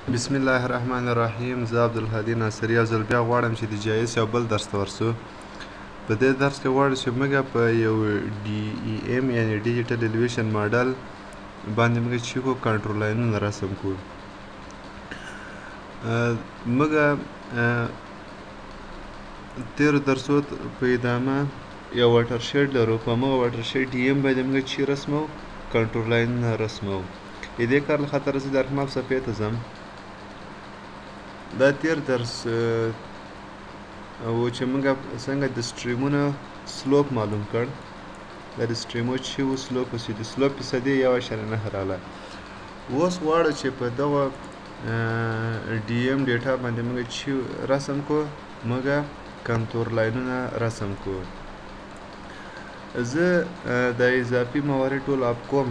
بسم الله الرحمن الرحیم. زه عبدالهادي ناصري یو ځل بیا غواړم چې د GIS یو بل درس ته ورسو. په دې درس کې غواړو چې موږ په یو DEM یعنی digital elevation model باندې موږ چې کو contour line ونه رسم کو. موږ تېرو درسو په ادامه یو watershed لرو، په همغه watershed DEM باندې موږ چې رسمو contour line ونه رسمو. د دې کار له خاطره زه د ArcMap صفحې ته ځم. دا تېر درس و چې موږ څنګه د stream ونو slope معلوم کړ. دا د stream و چې و slope وسي، د slope فیصدي 1.9 راغله. اوس غواړو چې په دغه DEM data باندې موږ چې رسم کو، موږ contour line ونه رسم کو. زه د اضافي موارد ټول off کوم،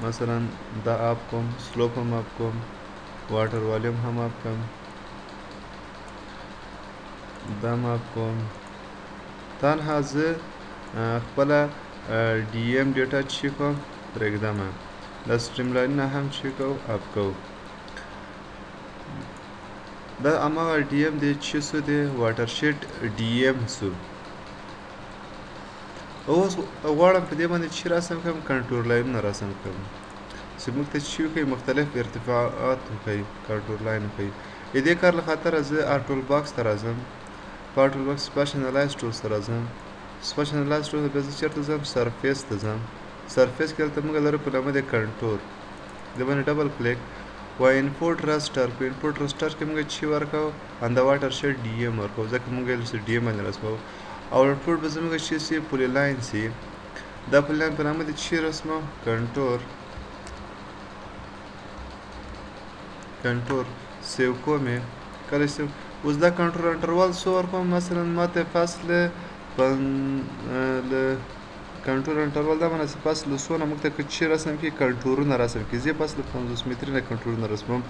مثلا دا off کوم، slope هم off کوم، water volume هم off کوم، دا هم off کوم. تنها زه خپله DEM data چې کوم پرېږدم، دا stream line ونه هم چې کوم off کوم. دا هماغه DEM دی چې سو دی watershed DEM سو. اوس غواړم په دې باندې چې رسم کړم contour line ونه رسم کړم چې موږ ته چې وښیي مختلف ارتفاعات وښیي، contour line وښیي. د دې کار له خاطره زه ArcToolbox ته راځم. په ArcToolbox spatial analyst tools ته راځم. spatial analyst tools بیا زه چېرته ځم؟ surface ته ځم. surface کې دلته موږ لرو په نامه د contour، دې باندې double click و input raster. په input raster کې موږ چې ورکوو on the watershed DEM ورکوو، ځکه موږ یې DEM باندې رسموو. او output به زموږ چې سي polyline سي، دا polyline په نامه د چې رسمو contour، contour save کوم یې. کله چې اوس دا contour interval څو ورکوم، مثلا ما ته فاصله له contour interval دا معنی چې پس له څو نه موږ ته که چې رسم کړي contour ونه رسم کړي. زه پس له 50 متري نه contour ونه رسموم.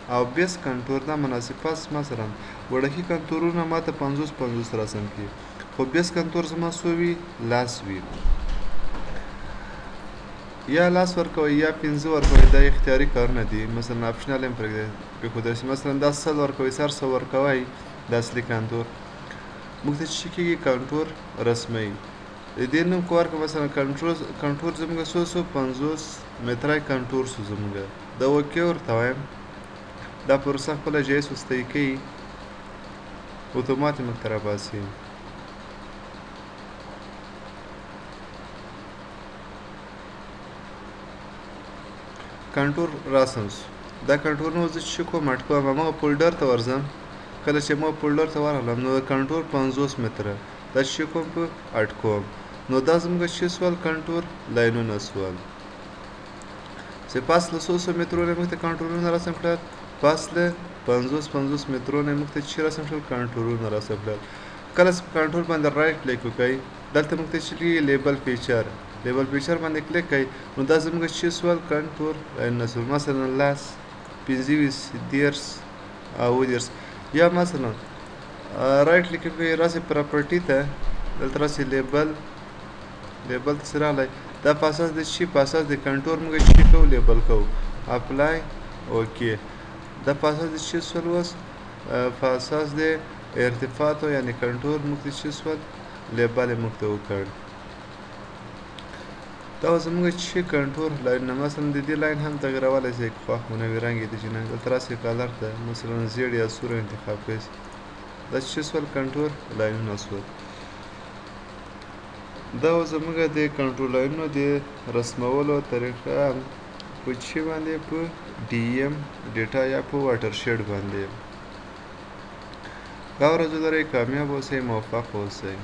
او base contour دا معنی چې پس مثلا وړکي contour ونه ما ته 50 50 رسم کړي، خو base contour زما څو وي؟ لس وي. یا لس ورکوئ یا 5 ورکوئ، دا اختیاري کارونه دي. مثلا optional هم پرېږدئ پرېښودل شي. مثلا دا 100 ورکوئ، سر 100 ورکوئ، دا اصلي contour موږ ته چې کېږي contour رسموي. د دې نوم که ورکړو مثلا contour زموږ څو سو؟ 50 متره contour سو زموږ. دا okay ورته وایم. دا پروسه خپله GIS اوس طی کوي، اتومات یې موږ ته راباسي. contour رسم سو. دا contour نو زه چې کوم اټکوم هماغه folder ته ورځم. کله چې ما folder ته ورغلم نو د contour 50 متره دا چې کوم په اټکوم، نو دا زموږ چې سول contour line ونه سول. چې پس له څو څو مترو نه موږ ته contour ونه رسم کړل، پس له 50 50 مترو نه موږ ته چې رسم کړل contour ونه رسم کړل. کله چې په contour باندې right click وکړئ، دلته موږ ته چې لیکي label feature، label feature باندې کلیک کړئ، نو دا زموږ چې سول contour line سول. مثلا لس، 25، 30 او 30. یا مثلا right click وکړئ، راسئ property ته، دلته راسئ label، label ته چې راغلی دا په اساس د چی، په اساس د contour موږ چې کوو label کوو. apply okay. دا په اساس د چی سول اوس په اساس د ارتفاعاتو یعنی contour موږ ته چې سول label یې موږ ته وکړ. دا زموږ چې contour line نه، مثلا د دې line هم تغیرولی شئ که خوښ مو نه وي رنګ یې د چې نه، دلته راسئ color ته مثلا زیړ یا سور انتخاب کړئ. دا چې سول contour line ونه سول. دا زموږ د contour line ونو د رسمولو طریقه په چې باندې په DEM data یا په watershed باندې. ښه ورځ ولرئ، کامیاب اوسئ، موفق اوسئ.